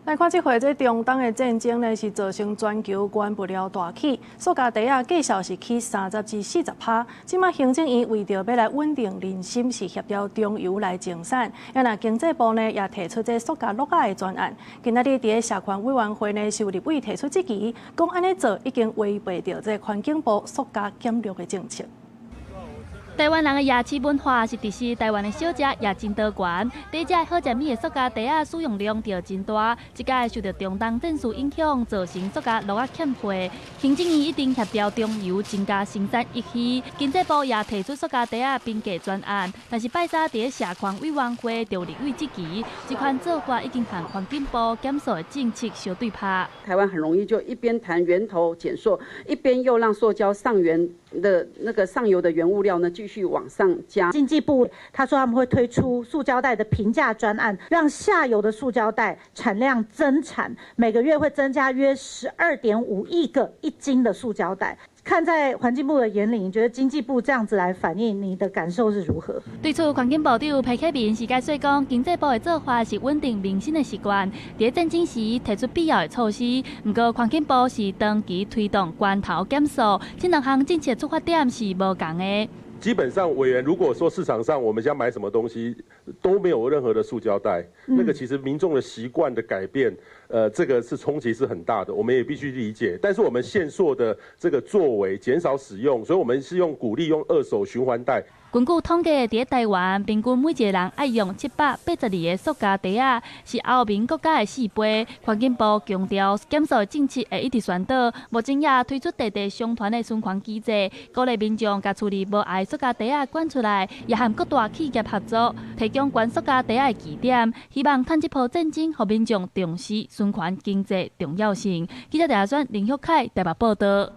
來看這回這中東的戰爭呢，是造成全球原物料大起，塑膠袋仔價數是起30至40趴。這馬行政院為著欲來穩定人心，是協調中油來增產。啊若經濟部呢也提出這塑膠樂仔的專案。今仔日佇咧社權委員會呢，是有立委提出質疑，講按呢做已經違背著這環境部塑膠減量的政策。台灣人的夜市文化是特色，台灣的小食也真多元。第一隻好食物的塑膠袋仔使用量就真大，這擺受著中東戰事影響，造成塑膠樂仔欠貨。行政院一定協調中油增加生產溢魚，經濟部也提出塑膠袋仔平價專案，但是拜三佇咧社權委員會就立委質疑，這款做法已經和環境部減塑的政策相對拍。台灣很容易就一邊談源頭減塑，一邊又讓塑膠上源的那個上游的原物料呢繼續往上加。經濟部他說他們會推出塑膠袋的平價專案，讓下游的塑膠袋產量增產，每個月會增加約12.5億個1斤的塑膠袋。看在環境部的眼裡，你覺得經濟部這樣子來反映，你的感受是如何？對此，環境部長彭啟明是解釋講，經濟部的做法是穩定民心的習慣，佇戰爭時提出必要的措施。毋過，環境部是長期推動源頭減塑，這兩項政策出發點是無仝的。基本上，委員如果說市場上我們想買什麼東西都沒有任何的塑膠袋，那個其實民眾的習慣的改變，這個是衝擊是很大的，我們也必須理解。但是我們限塑的這個作為減少使用，所以我們是用鼓勵用二手循環袋。根據統計，佇台灣平均每一個人愛用782個塑膠袋仔，是歐盟國家的4倍。環境部強調減塑政策會一直宣導，目前也推出地地相傳的循環機制，鼓勵民眾共厝裡無愛塑膠袋仔捐出來，也和各大企業合作，提供捐塑膠袋仔的據點，希望趁這波戰爭，予民眾重視循環經濟重要性。記者陳阿選、林旭凱台北報導。